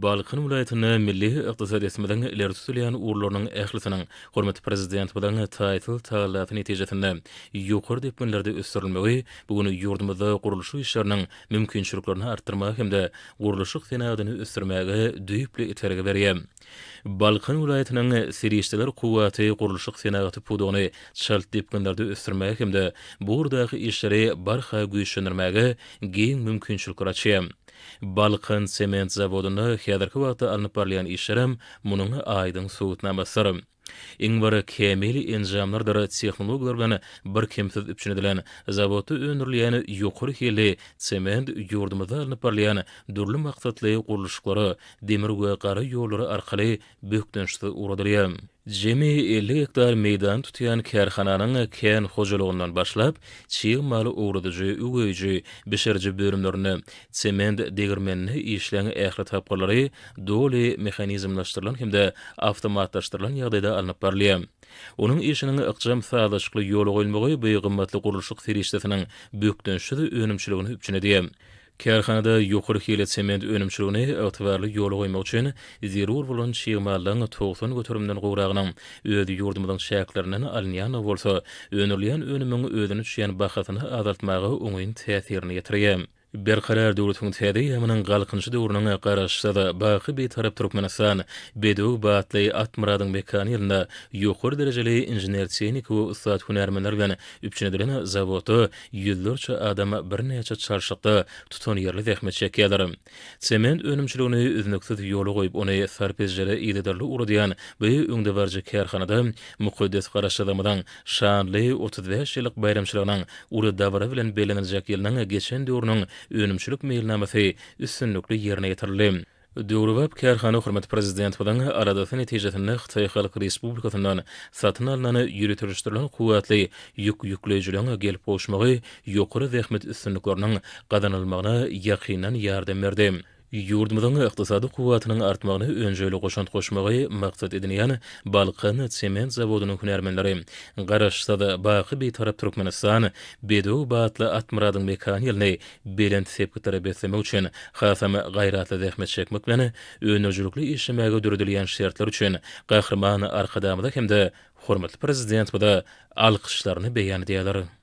Balkan welaýatynda milli ykdysadyýetimiziň ileri tutulýan ugurlarynyň ählisiniň hormatly Prezidentimiziň taýsyz tagallasy netijesinde ýokary depginlerde ösdürilmegi bu gün ýurdumyzda gurluşyk işleriniň mümkinçiliklerini artdyrmaga hem-de gurluşyk senagatyny ösdürmäge düýpli itergi berýär. Balkan welaýatynyň serişdeler kuwwaty gurluşyk senagaty pudagyny çalt depginlerde ösdürmäge hem-de bu ugurdaky işleri barha güýçlendirmäge giň mümkinçilikler açýar. Balkan sement zawodynda häzirki wagtda alnyp barylýan işlerem munuň aýdyň subutnamasydyr. Iň bir kämil enjamlardyr tehnologiýalar bilen birkemsiz üpjün edilen zawodda öndürilýän ýokary hilli sement ýurdumyzda alnyp barylýan dürli maksatly gurluşyklara demir we gara ýollary arkaly bökdençsiz ugradylýar. Jemi 50 gektar meýdany tutýan kärhananyň kän hojalygyndan başlap, çig maly owradyjy, üweýji, bişiriji bölümlerinde, sement degirmeninde işleň ähli tapgyrlary doly mehanizmlaşdyrylan hem-de awtomatlaşdyrylan ýagdaýda alnyp barylýar. Onuň işiniň ykjam sazlaşykly ýola goýulmagy bu gymmatly gurluşyk serişdesiniň bökdençsiz önümçiligini üpjün edýär. Kärhanada ýokary hilli sement önümçiligini ygtybarly ýola goýmak üçin zerur bolan çig mallaryň 90 göterimden gowragynyň öz ýurdumyzyň çäklerinden alynýandygy bolsa, öndürilýän önümiň özüne düşýän bahasyny azaltmaga oňyn täsirini ýetirýär. Berkarar döwletiň täze eýýamynyň Galkynyşy döwrüniň Garaşsyz, baky Bitarap Türkmenistan, bedew batly at myradyň mekany ýylynda ýokary derejeli inžener-tehniki we ussat hünärmenler bilen üpjün edilen zawodda ýüzlerçe adam birnäçe çalşykda tutanýerli zähmet çekýärler. Sement önümçiligini üznüksiz ýola goýup, ony sarp edijilere yzygiderli ugradýan bu öňdebaryjy kärhanada mukaddes Garaşsyzlygymyzyň şanly 35 ýyllyk baýramçylygynyň uly dabara bilen belleniljek ýylynyň geçen döwrüniň önümçilik meýilnamasy üstünlikli ýerine ýetirildi. Döwrebap kärhana hormatly Prezidentimiziň aladasy netijesinde Hytaý Halk Respublikasyndan satyn alnan ýöriteleşdirilen kuwwatly ýük ýükleýjileriň gelip gowuşmagy ýokary zähmet üstünlikleriniň gazanylmagyna ýakyndan ýardam berdi. Ýurdumyzyň ykdysady kuwwatynyň artmagyna önjeýli goşant goşmagy maksat edinýän Balkan sement zawodynyň hünärmenleri Garaşsyz, baky Bitarap Türkmenistan bedew batly at myradyň mekany ýylyny belent sepgitlere beslemek üçin hasam gaýratly zähmet çekmek bilen, öndürijilikli işlemäge döredilýän şertler üçin Gahryman Arkadagymyza hem-de hormatly Prezidentimize alkyşlaryny beýan edýärler.